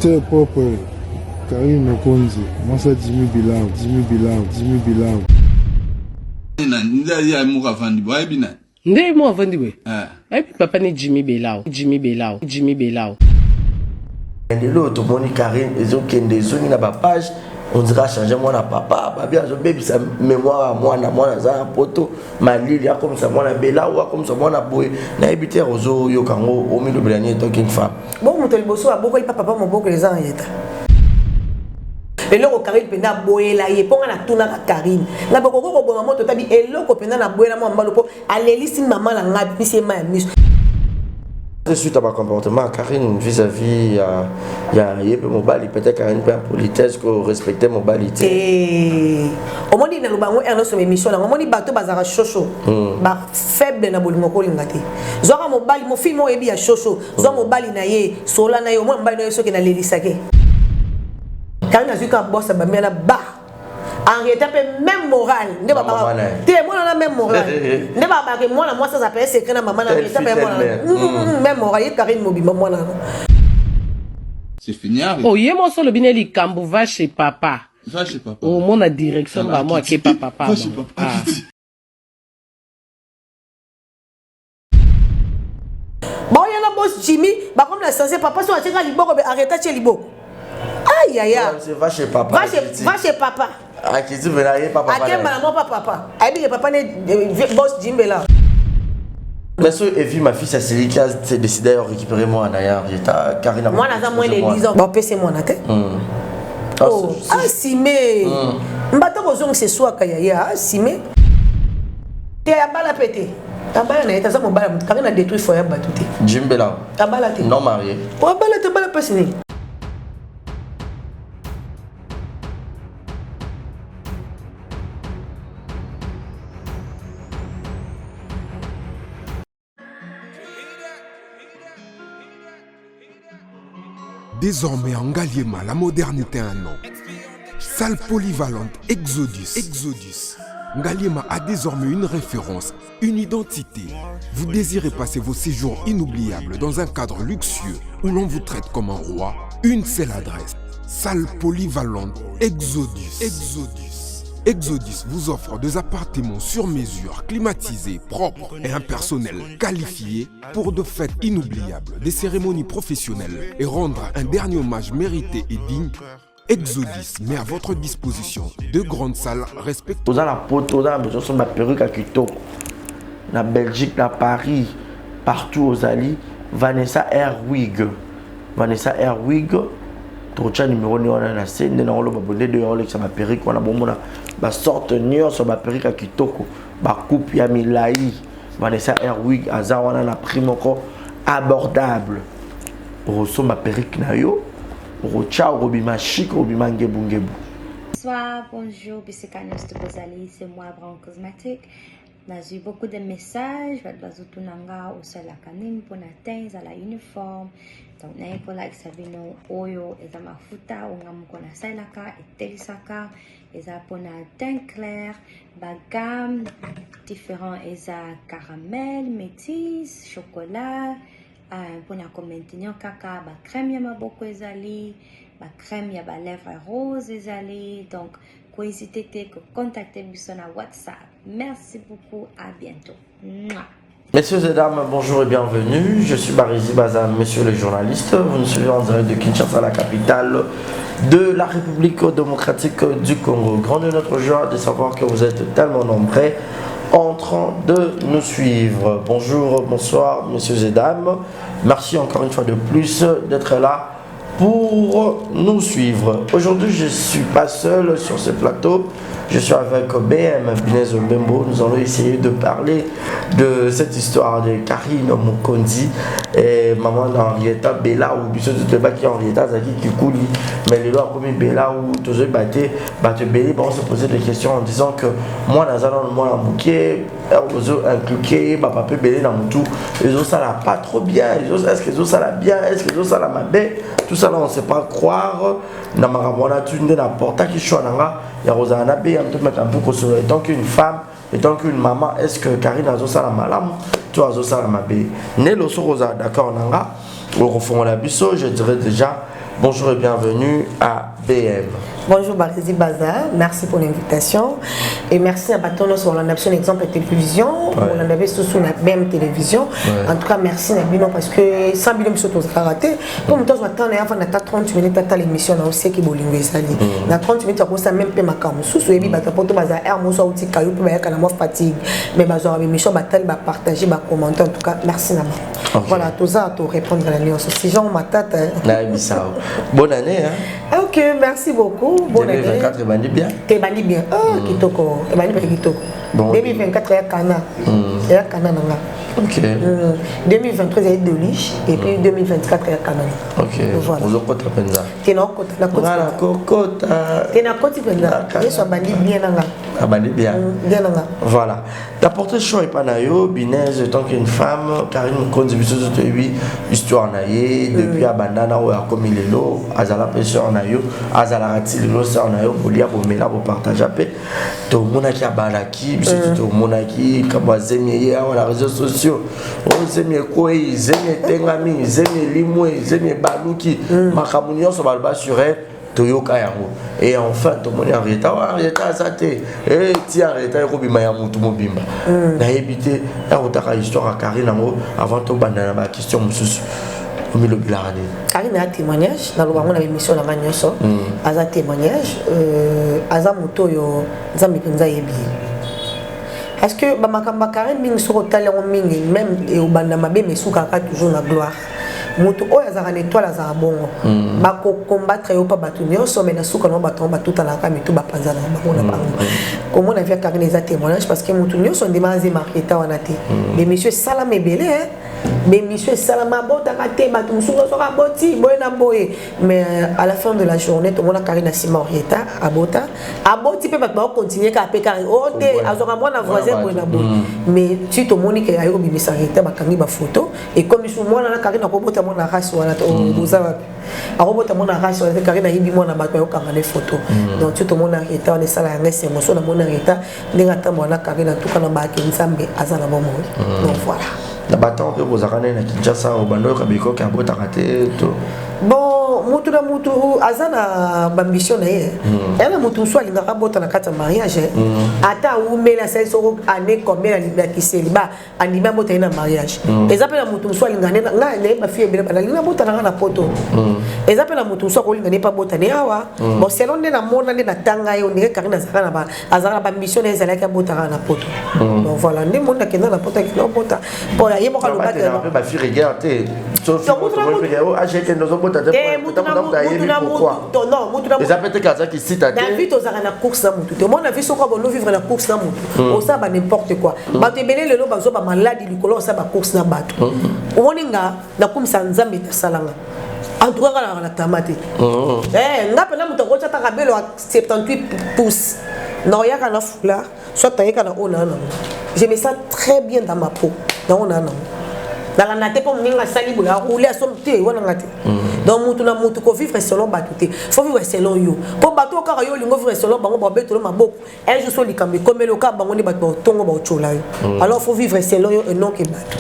Producteur propre Karine Mokonzi, mwasi ya Jimmy Bilau, Jimmy Bilau, Jimmy Bilau. Nde ye moko avandi boye ayebi nani? Nde ye moko avandi boye eh. Ayebi papa ni Jimmy Belau, Jimmy Belau, Jimmy Belau. Lelo oyo tomoni Karine ezokende ezongi na ba page on dirait changer mwana papa babi azobebisa mémoire ya mwana mwana aza na poto malili akomisa mwana belau akomisa mwana boye nayebi te ozoyoka yango omilobela nini etant qu'une femme Bongo moto ya liboso abokoli pa papa mobokoli eza Henrietta. Eloko Karine mpenza aboyela ye mpo nga natunaka Karine nga bokoki koboma moto tabi eloko mpenza naboyela mwa mbalo mpo alelisi mama na nga abimisi ye mai ya miso. Suite à ma comportement Karine vis-à-vis ya ya ye mpe mobali peut-être Karine mpe impolitesse ko respecter mobali te. Eh, omoni naloba yango heure nyonso émission nango omoni bato bazalaka shosho hmm. ba faible na bolingo kolinga te zwaka mobali mofilme oyo oyebi ya shosho zwa mobali na ye sola na ye omona mobali na ye soki nalelisake Karine azwi kaka boss abambi na ba Henrietta mpe même morale nde babaka te mwana na même morale nde babaka mwana mwasi aza pe secret na mama na Henrietta mpe mwana mm. même morale ye Karine mobimba mwana na C'est fini. Oh, ye mwasi olobi ne likambo va chez papa. Va chez papa. Omona direction bango ake pa papa. Va chez papa. Ah. Baoya na boss Jimmy bakomi na sanse papa so atie nga liboko be arrête atie liboko. Aïe aïe aïe. Va chez papa. Va chez, va chez papa. Akiti vena ye papa. Akemba na moi pa papa. Ayebi ke papa ne eh, boss Jimmy là. Mais ce Evie, ma fille, c'est celui qui a décidé de récupérer moi en ailleurs. Karina. Moi, naza moins de 10 ans. Bon, pese moi na te. Oh, asime. Mbata kozongisa eswaka yaya, asime. Te abala pe te. Abala na ye te aza mobala moto kaka na détruit foyer bato te. Jim Bella. Abala te. Non marié. Oh, abala te abala pasi nini? Désormais en Ngaliema, la modernité a un nom. Salle polyvalente Exodus. Exodus. Ngaliema a désormais une référence, une identité. Vous désirez passer vos séjours inoubliables dans un cadre luxueux où l'on vous traite comme un roi Une seule adresse. Salle polyvalente Exodus. Exodus. Exodus vous offre des appartements sur mesure, climatisés, propres et un personnel qualifié pour de fêtes inoubliables, des cérémonies professionnelles et rendre un dernier hommage mérité et digne. Exodus met à votre disposition deux grandes salles respectées. Oza na poto, oza na besoin somba perruque ya kitoko. Na Belgique, na Paris, partout ozali, Vanessa Airwig. Vanessa Airwig tokotya numero nde wana na se nde nakoloba bonde de olekisa ba perruque wana bomona ba sorte nyonso ba perruque ya kitoko, ba coupe ya milai. Vanessa Airwig aza wana na prix moko abordable. Okosomba perruque na yo, okotya okobima chic, okobima ngebu ngebu. Bonsoir, bonjour, bisika nyonso bozali, c'est moi Brown Cosmetic. Nazwi beaucoup de messages, bato bazotuna nga osalaka nini mpona teint ezala uniforme. Donc naye kolakisa bino oyo eza mafuta oyo nga moko nasalelaka, etelisaka, eza mpona teint clair, ba gamme différent eza caramel, métis, chocolat, mpona ko maintenir kaka ba crème ya maboko ezali, ba crème ya ba lèvres rose ezali. Donc ko hésiter te ko contacter biso na WhatsApp. Merci beaucoup, à bientôt. Mouah. Messieurs et dames, bonjour et bienvenue. Je suis Barizi Bazam, monsieur le journaliste. Vous nous suivez en direct de Kinshasa, la capitale de la République démocratique du Congo. Grande est notre joie de savoir que vous êtes tellement nombreux en train de nous suivre. Bonjour, bonsoir, messieurs et dames. Merci encore une fois de plus d'être là pour nous suivre. Aujourd'hui, je ne suis pas seul sur ce plateau. Je suis avec BM Binez Mbembo. Nous allons essayer de parler de cette histoire de Karine Mokonzi et maman d'Henrietta Bella ou biso tout le baki Henrietta Zaki Kikuli. Mais le loi comme Bella ou tous baté baté Bella on se poser des questions en disant que moi nazana moi bouquet ozo inculquer ba papa ebele na mutu ezosala pas trop bien, est-ce que ezosala bien, est-ce que ezosala mabe, tout ça là on sait pas croire na makambo wana tu nde na portaki choix na nga ya kozala na beya mpe meka mpe kosolola étant qu'une femme, étant qu'une maman, est-ce que Karine azosala malamu to azosala mabe. Nelo soki ozala d'accord na nga okofongola biso, je dirais déjà. Bonjour et bienvenue à BM. Bonjour Barisi Baza, merci pour l'invitation et merci à Batono sur la nation exemple télévision, ouais. On avait sous la BM télévision. Ouais. En tout cas, merci na bino parce que sans bino biso tozala raté. Pour moto azwa temps na avant na 30 minutes ata l'émission na aussi ki bolingo ezali. Na 30 minutes akosa même pe makambo mosusu oyebi bato poto baza air mosusu auti kayo pe bayaka na mwa fatigue. Mais bazwa émission batali ba partager ba commenter en tout cas, merci na bango. Okay. Voilà, toza to répondre à la nyonso. Si Jean Matata. Na bisao. Bonne année hein. OK, merci beaucoup. Bonne année. 2024 ebandi bien. Ebandi bien. Oh, kitoko. Ebandi bien kitoko. Bon, 2024 ya kana. Ya kana na nga. OK. 2023 ya Deliche et puis 2024 ya kana. OK. Voilà. Ozokota penza. Te na okota na koti. Ngala kokota. Te na koti penza. Yesu abandi bien na nga. Abandi bien. Bien na nga. Voilà. D'apporter choix epa na yo Binez tant qu'une femme Karine Mokonzi biso nyonso toyebi histoire na ye depuis abanda na oyo akomi lelo azala mpe sœur na yo azalaka ti lelo sœur na yo bolia bomela bopartagea mpe tomonaki abalaki biso ti tomonaki likambo ya zemi eye awa na réseaux sociaux oyo zemi ekwei zemi etengami zemi elimwe zemi ebaluki makambo nyonso baloba sur elle toyoka yango et enfin tomoni Henrietta oyo Henrietta aza te e ti Henrietta ekobima ya motu mobimba nayebi te akotaka histoire ya Karine yango avant tobanda na baquestion mosusu omilobelaka nini? Karine aza témoignage, naloba yango na émission na nga nyonso. Aza témoignage, aza moto oyo Nzambe mpenza ayebi ye parce que bamakambo ya Karine mingi soki otali yango mingi, même ebanda mabe mais esukaka toujours na gloire. Moto oyo azalaka na étoile azalaka bongo, bakocombattre yo mpa bato nyonso, mais na suka nango bato yango batutanaka mitu, bapanzana bango na bango. Komona vie ya Karine eza témoignage parce que moto nyonso ndima azema Henrietta wana te. Bémission esalama ebele, bémission esalama, abotaka te, bato mosusu soki aboti boye na boye, mais à la fin de la journée tomona Karine na nsima Henrietta abota, aboti mpe bato bakocontinue kaka mpe Karine o te azwaka mwana voisin boye na boye, mais ti tomoni ke aye kobimisa Henrietta, bakangi bafoto, ekomi su mwana na Karine akobota mwana race wana boza wapi, akobota mwana race wana te. Karine ayibi mwana bato, ayokanga ne photo. Donc ti tomona Henrietta wana esala yanga esengo. So namoni Henrietta ndenge atambola na Karine, atuka na bayake Nzambe aza na bomoi. Donc voilà. Na batemps mpe kozalaka nde na Kinshasa, obanda oyoka bikoki abotaka te to? Bon, mutu na mutu aza na baambition na ye. Eya na mutu mosusu alingaka abota na kati ya mariage, ata awumeli, asali soko année combien na kiseli ba andimi abota ye na mariage. Eza mpe na mutu mosusu alinga nde ngai naye bafille ebele nalingi nabota na ngai na poto. Eza mpe na mutu mosusu akolinga nde mpe abota ne awa. Bon, selon nde namona nde natanga ye, ondenge Karine azalaka na baambition na ye ezalaki abotaka na poto. Donc voilà, nde moni akenda na poto, akenda obota mpo ye moko alobaki. Mpe bafille rigueur te, ozobota te, eza mpe te azaki sita te. Na vie tozalaka na course na mutu te. Omona vie, soki abono vivre na course na mutu, osala ba n'importe quoi. Bato ebele lelo bazwa bamaladi likolo osala bacourse na bato. Omoni nga nakumisa Nzambe tasalanga, en tout cas nga nalaka na tama te. Nga mpena moto akotya taka belo ya 78 pouces na oyaka na foulard, soit nayeka na oyo naa nango, je me sens très bien dans ma peau nango naa nango, nalanda te mpo moninga asali boye, aroule, asombi te wana nga te. Donc mutu na mutu kovivre selon bato te, faut vivre selon yo, mpo bato oyo kaka yo olingo vivre selon bango, babetolo maboko. Un jour so likambo ekomeli oka bango nde bato baotongo baotyola yo. Alors faut vivre selon yo et non ke bato.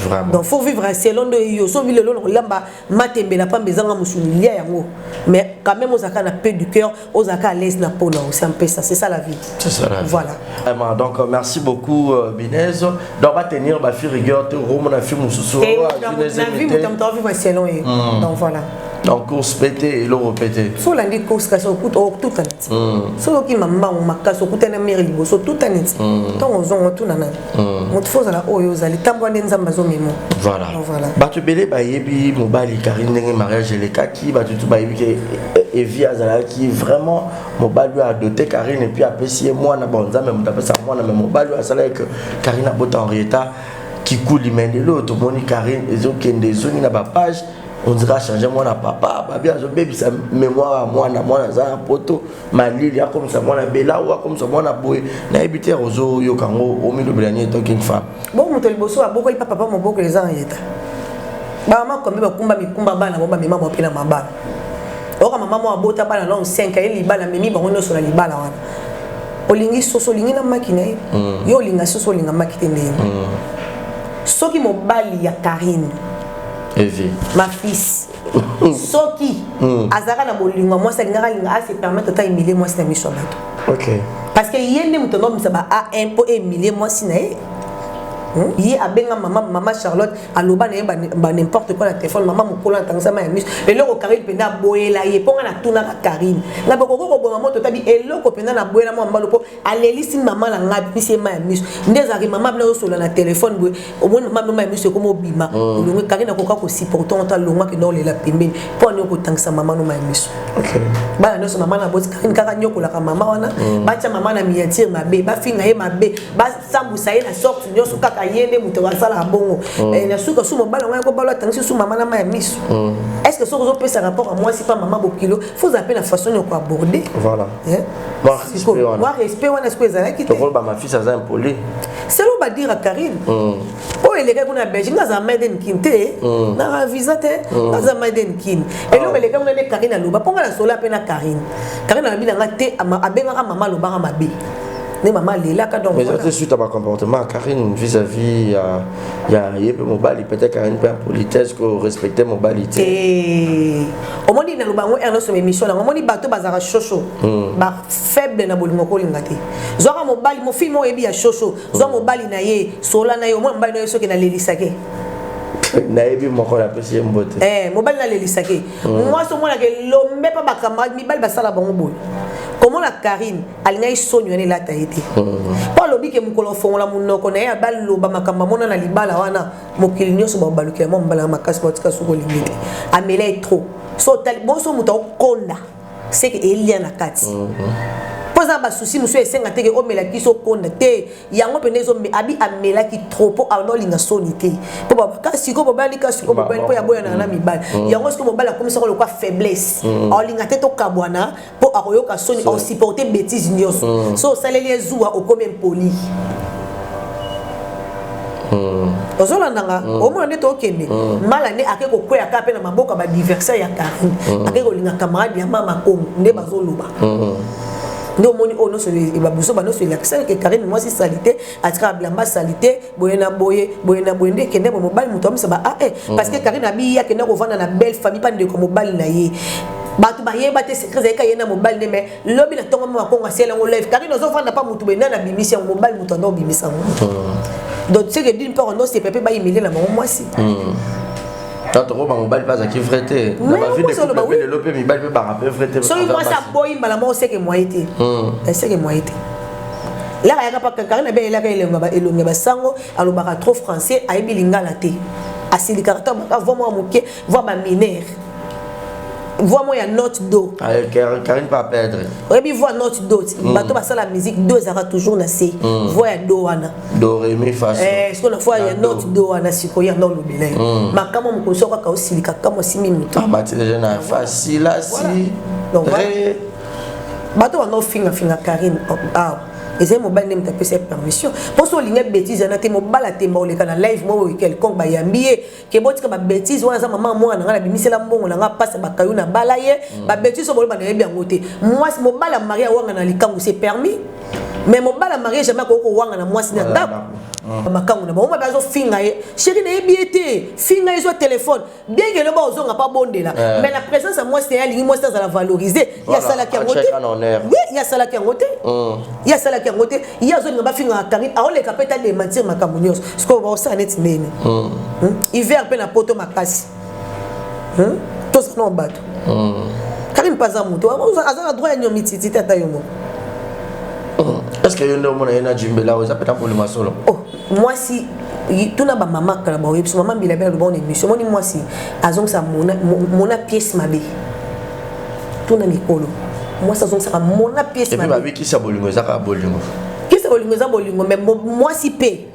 Vraiment. Donc faut vivre selon nde yo. So lelo na kolamba matembela pamba ezanga mosuni, lia yango, mais quand même ozalaka na paix du cœur, ozalaka à l'aise na peau na yo. C'est un peu ça, c'est ça la vie. C'est ça la vie. Voilà. Vraiment, donc merci beaucoup Binez. Donc va tenir ba fille rigueur te romo na fille mususu. Na vie moto moto vivre selon ye. Donc voilà. Donc course pété eloko pété. So olandi course kasi okutana ti soki okima mbangu makasi, okutani na mire liboso, otutani ti ntongo ozongo otuna nani moto. Fo ozala oyo ozali, ntambo nde Nzambe azomemo. Voilà. Voilà. Bato ebele bayebi mobali Karine ndenge mariage elekaki, bato tu bayebi ke Evi azalaki vraiment mobali oyo adote Karine et puis apesi ye mwana. Bon, Nzambe moto apesa mwana, mais mobali oyo asalaki ke Karine abota Henrietta Kikuli. Mais lelo oyo tomoni Karine ezokende ezongi na bapage, on dirait achange mwana papa, babi azobebisa mémoire ya mwana, mwana aza na poto malili, akomisa mwana belau, akomisa mwana boye, nayebi te. Ozoyoka yango, omilobela nini tant qu'une femme? Bon, moto liboso abokoli pa papa mobokoli eza Henrietta. Bamama kombe bakumba mikumba bana bo bamema bango mpe na mabala. Oyoka mama mo abota bana nano 5, aye libala, amemi bango nyonso na libala wana. Olingi soso, olingi na maki na ye. Yo olinga soso, olinga maki te ndenge. Soki mobali ya Karine Evi. Ma fils. Soki azalaka na bolingo ya mwasi, alingaka alinga ase permettre ata humilie mwasi na miso ya bato. Parce que ye nde moto anomisa ba A1 mpo humilie mwasi na ye. Ye abenga mama, mama Charlotte aloba na ye ba n'importe quoi na téléphone. Mama mokolo atangisama ya miso, eloko Karine mpenza aboyela ye, mpo nga natunaka Karine nga bokoki koboma moto tabi, eloko mpenza naboyela mwa mbalo mpo alelisi mama na ngai, apesi ye mai ya miso. Nde ezalaki mama bino azosola na telefone boye, omoni mama bino mai ya miso ekoma obima. Olongwe, Karine akoka kosupporte ngo to alongwa, akenda olela pembeni. Mpo ani okotangisa mama no mai ya miso? Bana nyonso mama na boti, Karine kaka nyokolaka mama wana. Batia mama na miniature mabe, bafinga ye mabe, basambusa ye na sorte nyonso, kaka ye nde moto asalaka bongo. Na suka su mobali yango yako balo atangisi su mama na mai ya miso. Est ce que soki ozopesa rapport ya mwasi mpa mama bokilo, faut ozala mpe na façon ya koaborder? Voilà. Mwa respect wana sikoyo ezalaki te. Tokoloba ma fils aza impoli. Selon badire ya Karine oyo elekaki kuna ya Belgique, nga azala made in Kin te, naka visa te, aza made in Kin. Eloko elekaki kuna nde Karine aloba, mpo nga nasola mpe na Karine. Karine alobi na nga te, abengaka mama, alobaka mabe nde mama alelaka. Donc mais eza suite à bacomportement ya Karine vis-à-vis ya ye mpe mobali. Peut-être Karine mpe impolitesse ko respecter mobali te. Omoni, naloba yango heure nyonso émission nango, omoni bato bazalaka shosho, bafaible na bolingo kolinga te. Zwaka mobali mofilme oyo oyebi ya shosho, zwa mobali na ye, sola na ye, omona mobali na ye soki nalelisake. Nayebi moko, napesi ye mbote. Mobali nalelisake mwasi, omonaka elombe mpa bacamarade mibali basala bango boye. Komona Karine alingaki soni wana elata ye te, mpo alobi ke mokolo afongola monoko na ye, abaloba makambo amona na libala wana, mokili nyonso babalukela mwa mobali ya makasi, batika soki olingi te, amela ye trop. So otali bonso moto akokonda seke elia na kati, mpo eza na basusi mosusu esenga teke omelaki so okonda te. Yango mpenza ezo abi amelaki trop mpo aolinga soni te, mpo sikoyo bobali ka sikoyo bobali mpo ya boyanaka na mibali. Yango sikoyo mobali akomisaka lokwa faiblesse, aolinga te tokabwana mpo akoyoka soni, aosupporte bétise nyonso. So osaleli ye zuwa, okomi impoli. Ozolandanga, omona nde tokende mbala nde ake kokwea kaka mpe na maboko ya baadversaire ya Karine, ake kolinga camarade ya mama Kongo nde bazoloba. Nde omoni oyo nyonso babuso banyonso elakisaki ke Karine mwasi sali te, atikaka bilamba sali te, boye na boye, boye na boye. Nde ekende boye, mobali moto amisa ba ae, parce que Karine abi akende kovanda na belle famille mpa ndeko mobali na ye. Bato bayeba te secret ezalaki ye na mobali nde. Mais lobi na ntongo mama Kongo asiela yango live, Karine ozovanda mpa motu boye, nani abimisi yango? Mobali moto anda obimisa yango. Donc c'est que d'une part ono sepe mpe bahumilie na bango mwasi. Toko mobali mpe azalaki vrai te na bavie de couple mpe lelo mpe mibali mpe baka mpe vrai te. Soki mwasi aboyi mbala moko, seke moye te, seke moye te. Laka yaka pa Karine abe elaka elongi ya basango, alobaka trop français, ayebi lingala te, asilikaka to baka voix moko moke, voix bamineure, voix moko ya note do. Karine pas perdre. Oyebi voix note do, bato basala musique, do ezalaka toujours na se, voix ya do wana. Do, ré, mi, fa, sol. Sikoyo na voix ya note do wana, sikoyo yanga olobela ye makambo mokonzi soko kaka osilika kambo asimbi moto. Amati déjà na fa, si, la, si, ré. Bato banda ofingafinga Karine awa, ezali mobali nde moto apesa ye permission, mpo so olingi bétise wana te, mobali atemba oleka na live moko quelconque, bayambi ye ke botika babétise wana, aza mama mwana na ngai, nabimisela mbongo na ngai, mpasi bakayu na bala ye, babétise oyo boloba nayebi yango te. Mwasi mobali ya mari awanga na likangu, c'est permis, mais mobali ya marie jamais akoki kowanga na mwasi na ndako. Makangu na bango mabe, azofinga ye, chéri nayebi ye te, finga ye, zwa telefone, bien que loba ozonga mpa bondela, mais na présence ya mwasi na ye, alingi mwasi azala valorise. Ye asalaki yango te, ye asalaki yango te, ye asalaki yango te. Ye azolinga bafingaka Karine, aoleka mpe ta démentir makambo nyonso. Sikoyo baosala neti ndeni hiver mpe na poto makasi, toza na bato. Karine mpe aza moto, aza na droit ya nyomi titi te, ata yo moko. Est ce que yo nde omona ye na Jimbela oyo eza mpena bolingo solo? Oh, mwasi, tuna bamama kala baoyebi biso. Mama Mbila bela aloba na émission, omoni mwasi azongisa mona pièce mabe. Tuna mikolo, mwasi azongisaka mona pièce mabe. Babikisa bolingo eza kaka bolingo. Kisa bolingo eza bolingo, mais mwasi mpe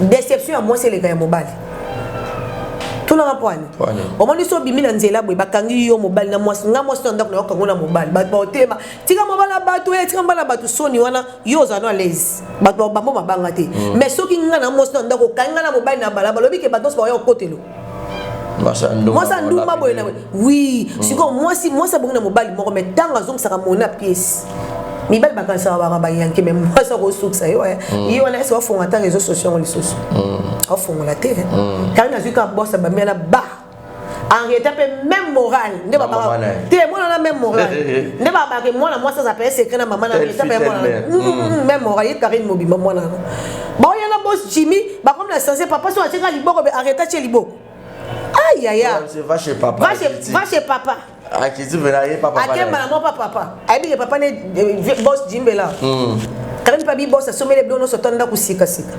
déception ya mwasi eleka ya mobali. Tunanga mpo ani omoni so obimi na nzela boye, bakangi yo mobali na mwasi, nga mwasi na ndako nayokango na mobali, bato baotema tika mobali na bato e, tika mobali na bato, soni wana yo ozala no à l'aise, bato bambo mabanga te. Mais soki nga na mwasi na ndako, okangi nga na mobali na balabala, olobi ke bato nyonso baya okotelo mwasi andumba boye na boye. Oui, sikoyo mwasi, mwasi abongi na mobali moko, mais ntango azongisaka mona pièce, mibali bakanisaka baka bayanke, mais mwasi akosukisa yo ye wana ese bafonga ata réseau sociaux yango lisusu. Afongola te. Karine azwi kaka boss abambi na ba Henrietta mpe même morale nde babaka te mwana na même morale nde babaka mwana mwasi aza pe secret na mama na Henrietta mpe mwana même morale ye Karine mobimba mwana na baoya na boss Jimmy bakomi na sense papa so atieka liboko be Henrietta atie liboko ayaya. Va chez papa. Va chez, va chez papa. Akiti mpena ye papa. Akemba na mwa papa ayebi ke papa ne boss Jimbela. Karine mpe abi boss asomeli biloko nyonso to ndako sikasika.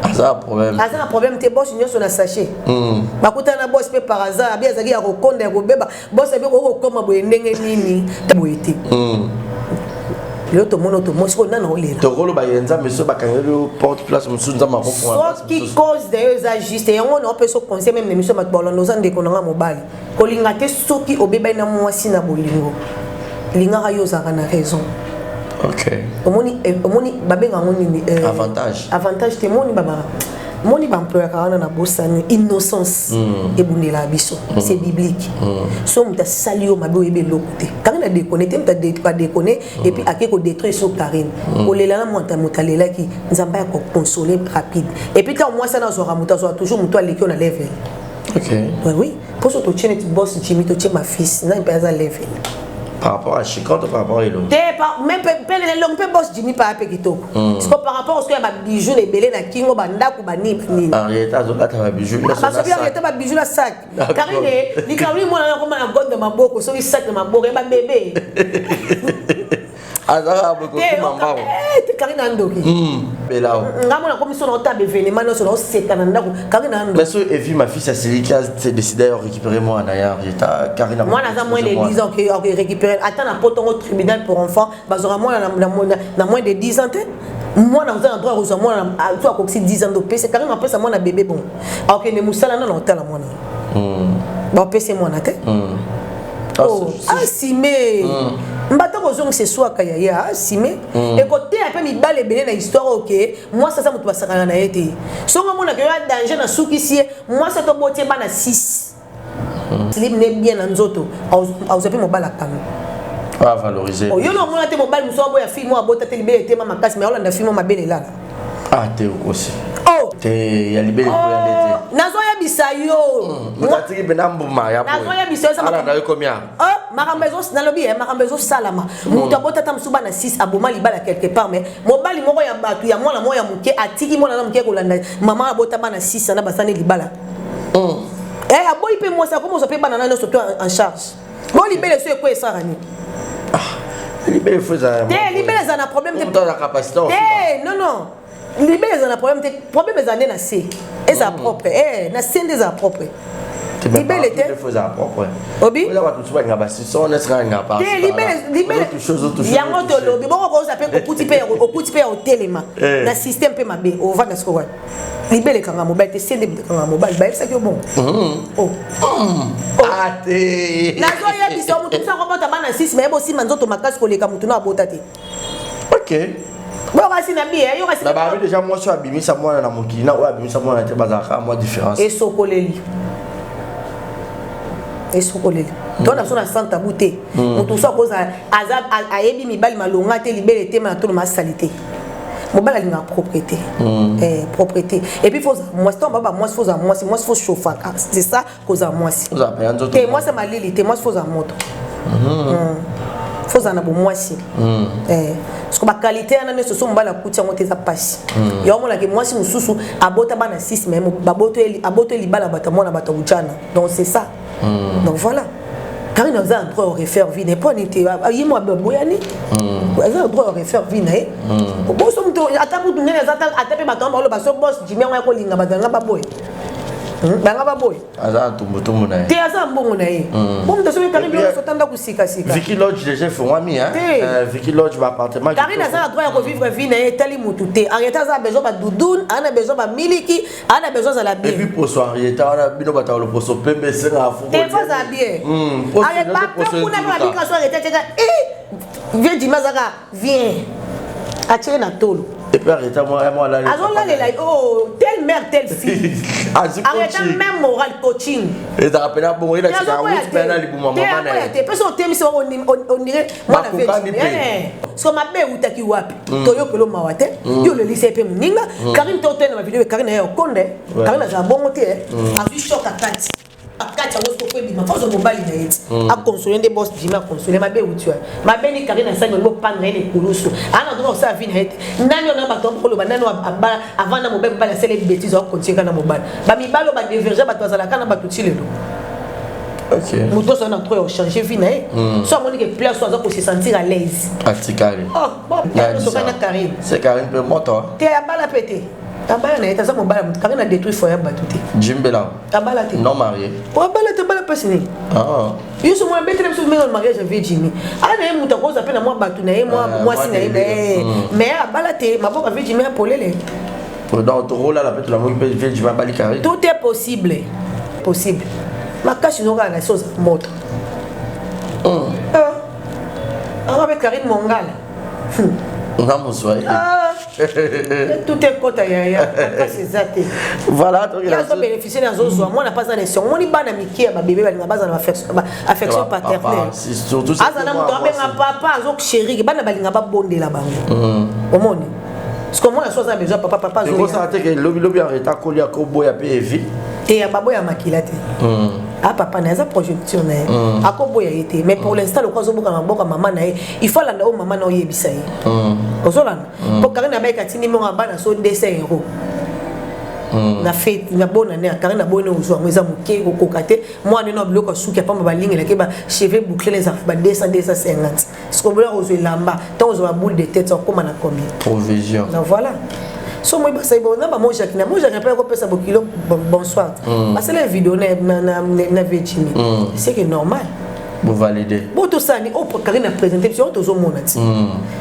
Aza na problème. Aza na problème te, boss nyonso na sachet. Bakutana na boss mpe par hasard, abi azalaki ya kokonda ya kobeba. Boss abi okokoma boye ndenge nini boye te. Lelo tomoni, tomoni sikoyo nani olela. Tokoloba ye Nzambe so bakangeli yo porte place mosusu, Nzambe akofunga. Soki cause d'ailleurs eza juste, yango na opesa conseil même na émission, bato balanda, oza ndeko na nga mobali, kolinga te. Soki obebani na mwasi na bolingo, lingaka yo ozalaka na raison. Omoni, omoni babenga yango nini? Avantage. Avantage te, moni babaka, moni baemployaka wana na bosani innocence. Ebundelaka biso, c'est biblique. So moto asali yo mabe, oyebi eloko te. Karine adéconner te, moto adéconner et puis ake kodétruire. So Karine kolela na moto, moto alelaki, Nzambe ya koconsoler rapide. Et puis ntango mwasi ana azwaka moto, azwaka toujours moto aleki yo na level. Oui, mpo so totie neti boss Jimmy, totie ma fils nani mpe aza level. Par rapport à Chicon, par rapport à Elongi? Te, même mpe elongi mpe boss Jimmy mpe aya mpe kitoko. Siko par rapport siko ya babijou na ebele na kingo, bandako banini banini. Henrietta azolata babijou. Basoki Henrietta babijou na sac. Karine likambo nini, mwana nakoma na gode na maboko, soki sac na maboko ya babebe. Azalaka boye kokima mbango. Te, Karine andoki. Belao. Nga mona komi so na otaba événement nyonso na oseka na ndako, Karine andoki. Mais so evi ma fille asiliki, s'est décidé à récupérer mwana ya Henrietta, Karine. Mwana aza moins de 10 ans, oke récupérer ata na potongo tribunal pour enfant, bazwaka mwana na moins de 10 ans te. Mwana oza na droit kozwa mwana so akokisi 10 ans. Opesa Karine, apesa mwana bébé, bon, akokende mosala nano, otala mwana, baopesa mwana te. Asime mbata kozongisa eswaka yaya, asime ekoteya mpe mibale ebele na histoire. Oke mwasi aza moto basakana na ye te. Songo amonaka yo ya danger na sukisi ye mwasi, atoboti ye bana 6 slip ne bien na nzoto, azwa mpe mobali akanga. Valoriser. Yo na omona te mobali mosusu aboya fille mo abota te, libele etema makasi, mais aolanda fille mo mabele elala. Ah te, okosi. Oh. Te, ya libele ekoya nde te. Nazoyebisa yo. Moto atiki mpena mbuma ya. Nazoyebisa yo. Alanda yo komia. Makambo nalobi ye, makambo ezosalama. Moto abota ata mosusu bana 6, aboma libala quelque part, mais mobali moko ya bato ya mwana moko ya moke atiki mwana na moke kolanda mama abota bana 6 na basani libala. Aboyi mpe mwasi akomozwa mpe bana na nyonso to en charge. Bo libele so ekwe esaka nini? Libele fo ezala. Te, libele ezala na problème te. Moto aza capacité. Te, non, non, libele ezala na problème te. Problème ezala nde na se ezala propre, na se nde ezala propre, libele te. Obi te, libele yango tolobi bongo koza mpe okuti mpe, okuti mpe ya otelema na système mpe mabe ovanda sikoyo. Libele ekanga mobali te, se nde ekanga mobali. Bayebisaki yo bongo. Nazoyebisa, motu mosu akobota bana 6, mais bosimba nzoto makasi koleka motu no abota te. Boyokasi na bi yokasi. Na babi déjà mwasi oyo abimisa mwana na mokili na oyo abimisa mwana te, bazalaka mwa différence. Esokoleli, esokoleli to na so na sans tabou te. Motu mosu akozala aza ayebi mibali malonga te, libele etema na tolo masali te. Mobali alingaka propreté, propreté. Et puis faut mwasi to baba, mwasi faut ozala mwasi, mwasi faut chauffaka, c'est ça kozala mwasi. Te, mwasi ya malili te, mwasi faut ozala moto, faut ozala na bomwasi, parce que baqualité wana nyonso so mobali akuti yango te, eza mpasi. Ya omonaki mwasi mosusu abota bana 6, mais aboto libala bato mwana bato ya ujana. Donc c'est ça. Donc voilà, Karine aza na droit ya refaire vie na ye. Mpo ani te ye mo aboyani, aza na droit ya refaire vie na ye. Boso moto ata kutu ndenge aza, ata mpe bato wana baloba so boss Jimi yango ya kolinga bato yanga baboye, banga baboye. Aza na tumbutumbu na ye. Te, aza na mbongo na ye. Po moto asoki Karine biloko nyonso otanda kosikasika. Vicky Lodge déjà efungwami. Vicky Lodge, baappartement. Karine aza na droit ya kovivre vie na ye, etali motu te. Henrietta aza na besoin badoudoune, aza na besoin bamiliki, aza na besoin azala bien. Et puis poso Henrietta wana, bino bato ya loposo pembe, esengaka fuko. Te, fo azala bien. Kuna mpe babika so Henrietta tiaka vieux Jimi azaka viens, atie na tolo. Et puis Henrietta mwa azolalela oh tellement. mère telle fille. Arrêta même moral coaching. Ezalaka mpena bongo ye natika wuti mpe na libuma mama na ye te mpe soki otemisi ondire mwana vie so mabe eutaki wapi mm. toyokelo mawa te mm. yo olelisi ye mpe moninga mm. Karine to otene na bavideo Karine ya okonde Karine azala bongo te eh. Azwi shok akati akati yango soko ebima fo azwa mobali na ye ti akonsole nde bos Jimi akonsole mabe euti wapi mabe ni Karine asali olingi opandra ye na ekulusu ana droit kosala vie na ye te nani ona bato bakoloba nani avant na mobali mobali asali betise akokontinue kaka na mobali bamibali oyo badeverge bato bazalaka na bato ti lelo moto nyonso na droit ya kochange vie na ye hmm. So amoni ke place oyo aza kose sentir à l'aise atikali oh, bon na Karine c'est Karine mpe moto te abala mpe te abala na ye te aza mobala moto Karine adétruit foyer bato te Jimbela abala te non marié oh, abala te abala mpasi nini ah. Yo so mwana betele biso mena mariage vie Jimmy ala na ye moto akoza mpe na mwa bato na ye mwa ah, mwasi na ye mm. Mais abala te maboko vie Jimmy apolele. Donc tokolala mpe tolamoki mpe vie Jimmy abali Karine. Tout est possible, possible makasi nokala na soza moto anga mpe Karine Mongala. Nga moswahili. Ah. Tout ekota yaya mpasi eza te. Voilà. Azo bénéficie na azozwa mwana mpe aza na esengo. Omoni bana mike ya babebe balinga baza na affection paternelle, aza na moto abenga papa, azochérir bana balinga babondela bango. Omoni parce que mwana so aza na besoin papa, papa. Ekosala te ke lobi lobi arrêta kolia koboya mpe evi. Te, ya baboya makila te. A papa na ye aza progéniture na ye, akoboya ye te. Mais pour l'instant lokola azoboka maboka mama na ye, il faut alanda oyo mama na oyebisa ye. Ozolanda mpo Karine abayeka atindi mongo bana so 200 euro na fête na bonne année. Karine aboni ozwa yango eza moke, kokoka te. Mwana neno biloko ya suki ya pamba balingelaki ba cheveux boucle ezalaka ba 200, 250. Sikoyo boya kozwa elamba, ntango ozwa ba boule de tête okóma na combien? Provision. Na voilà, so moi basali bo na bamojaki na mojaki mpe akopesa bokilo bonsoir. Basala video na Virginie, c'est que normal. Bovalide. Bo tosala ni oyo Karine a présente biso oyo tozomona ti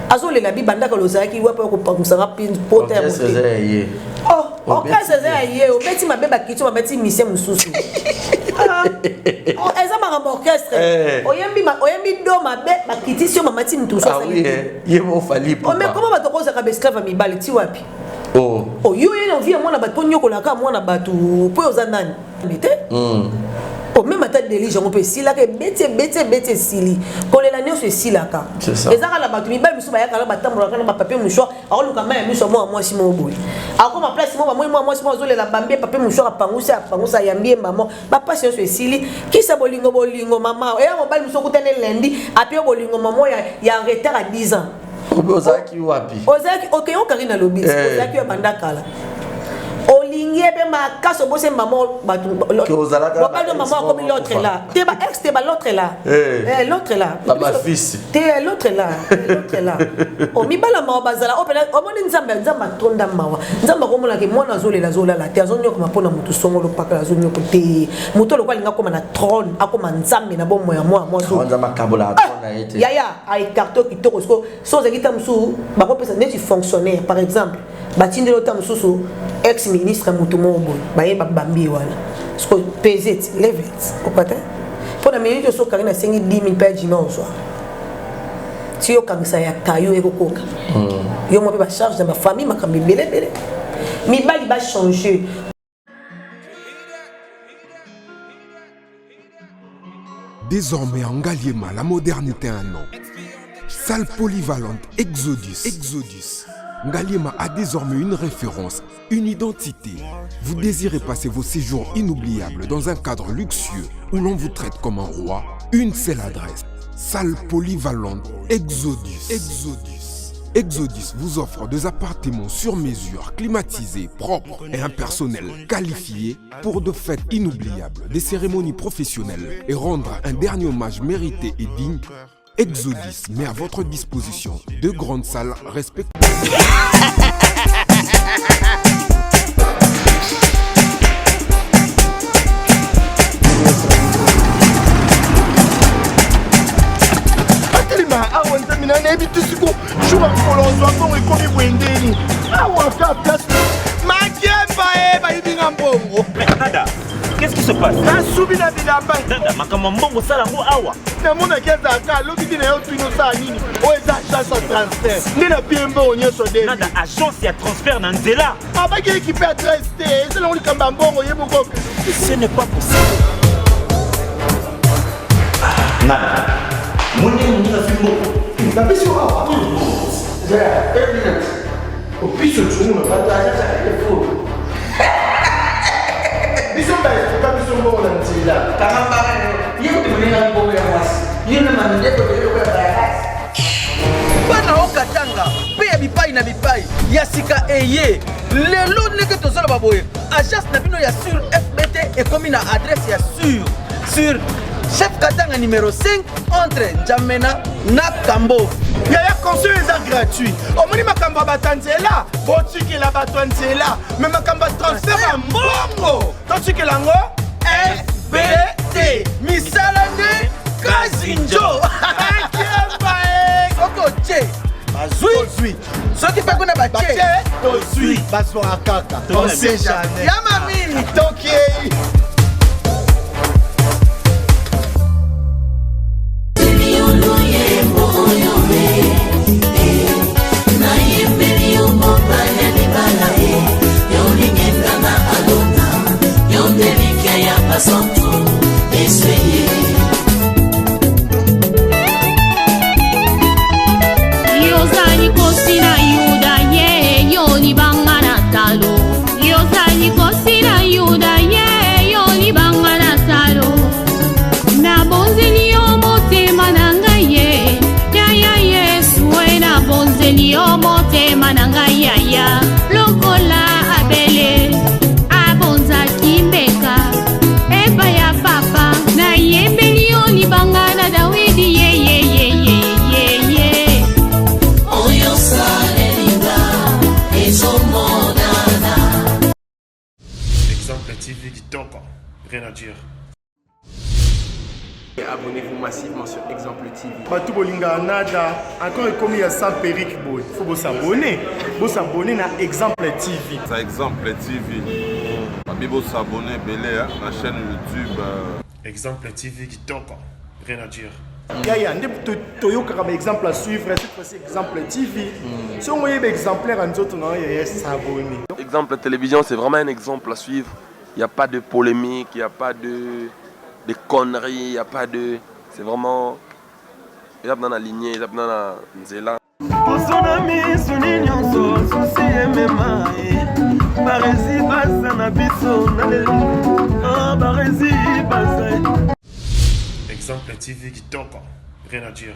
azolela bi bandaka lozalaki wapi akopangusanga pota ya orchestre eza ya ye. Oh, orchestre eza ya ye, obeti mabe bakiti babeti mission mosusu. Ah, oh, eza makambo orchestre. Oyembi oyembi do mabe bakitisi yo mamati mutu mosusu. Ah oui, ye mo Fally. Oh, mais comment bato kozaka baesclave ya mibale ti wapi? Oh. Oh, yo ye na vie ya mwana bato mpo nyokolaka mwana bato mpo oza nani te. Oh, même ata délige yango mpe esilaka, ebeti ebeti ebeti esili, kolela nyonso esilaka. C'est ça. Eza kaka na bato mibali mosusu bayaka na batambolaka na bapapier mouchoir, aoluka mai ya miso ya mwana mwasi moko boye, akoma place moko bamoi mwana mwasi moko azolela, bambi papier mouchoir, apangusi apangusi ayambi ye mama, bapasi nyonso esili, kisa bolingo bolingo mama eya mobali mosusu okutani lundi apie bolingo mama ya retard ya 10 ans. Obe ozalaki wapi? Ozalaki okei okari na lobi. Ozalaki ya banda kala olingi ye mpe makasi obosi mama bato. Ke ozalaka na mobali ba ex mama akomi moko l'autre akufa. là te ba ex te ba l'autre là. Eh, l'autre là. Ba bafisi. Te, l'autre là, l'autre là. O mibala mawa bazala o pena omoni Nzambe, Nzambe atonda mawa. Nzambe akomonaka mwana azolela azolala te azonyokama mpona motu songolo pakala azonyoko te moto lokola alingi akoma na trône akoma Nzambe na bomoi ya mwana mwasi oyo. Nzambe akabolaka trône na ye te. Yaya aécarte kitoko siko so ozalaki ta mosusu bakopesa neti fonctionnaire par exemple batindeli ota mosusu ex ministre motu moko boye baye babambi ye wana siko pese ti levet oka te mpo na minute oso Karine asengi 10 000 mpe ajima ozwa ti yokangisa ya kayo ekokoka yo mwa mpe bacharge na bafamille makambo ebele ebele mibali bachange. Désormais en Ngaliema, la modernité a un nom. Salle polyvalente Exodus. Exodus. Ngaliema a désormais une référence, une identité. Vous désirez passer vos séjours inoubliables dans un cadre luxueux où l'on vous traite comme un roi? Une seule adresse. Salle polyvalente Exodus. Exodus. Exodus vous offre des appartements sur mesure, climatisés, propres et un personnel qualifié pour de fêtes inoubliables, des cérémonies professionnelles et rendre un dernier hommage mérité et digne. Exodus met à votre disposition deux grandes salles respectueuses. Atelema awa Nzambe na nayebi te siko jour ya mokolo ozwa mbongo ekomi boye ndeni awa ka place makemba e bayibinga mbongo. Nada, qu'est-ce Qu'est-ce qui se passe? Nasubi na bilamba. Nada, makambo ya mbongo osala yango awa. Namonaki azalaka alobi te na yo tuni osala nini oyo eza agence ya transfert nde na pie mbongo nyonso de. Nada, agence ya transfert na nzela. Abaki ekipe ya 13 te eza nango likambo ya mbongo ye moko. Ce n'est pas possible. Nada, moni moninga azwi mbongo. Napesi yo awa. Zela, une minute. Opiso tshungu na bato agence ya fo. Biso ba efuka biso mbongo na nzela. Kanga mbanga yo. Ye kutu moninga mbongo ya mwasi. Yo na mandeko de lokola bayakasi. Bana o Katanga mpe ya bipai na bipai ya sika eye lelo ndenge tozoloba boye agence na bino ya sur fbt ekomi na adresse ya sur sur chef katanga numero 5 entre njamena na kambo yaya conseil eza gratuit omoni makambo ya bato ya nzela botikela bato ya nzela me makambo ya transfert ya mbongo totikela yango fbt misala nde kazinjo soki otie bazwi soki mpe kuna batie tozwi bazwaka kaka on sait jamais ya mami tokiei Yozali kosi na Yuda ye yo libanga na talo Yozali kosi na Yuda ye yo libanga na talo Nabonzeli yo motema na ngai ye yaya Yesu e nabonzeli yo motema na ngai yaya lokola Abele abonzaki mbeka epai ya papa nayembeli yo libanga na Dawidi ye ye ye ye ye ye Oyo salelinga ezomonana. Exemple TV kitoko, rien à dire. Abonnez-vous massivement sur Exemple TV. bato bolingaka nada encore ekomi ya sans perruque boye fo bosabone bosabone na exemple tv Ça exemple TV. Babi bo s'abonner ebele hein, na chaîne YouTube. Exemple TV kitoko, rien à dire. yaya nde toyokaka baexemple à suivre cette fois-ci exemple tv soki oyebi exemplaire ya nzoto na yo yaya s'abonner Exemple télévision, c'est vraiment un exemple à suivre. Il n'y a pas de polémique, il n'y a pas de, de conneries, il n'y a pas de. C'est vraiment. Eza dans la lignée, eza dans la nzela. Poso na misu ni nyonso susi emema ye barezi baza na biso na lelo ah, barezi baza Exemple TV kitoko, rien à dire.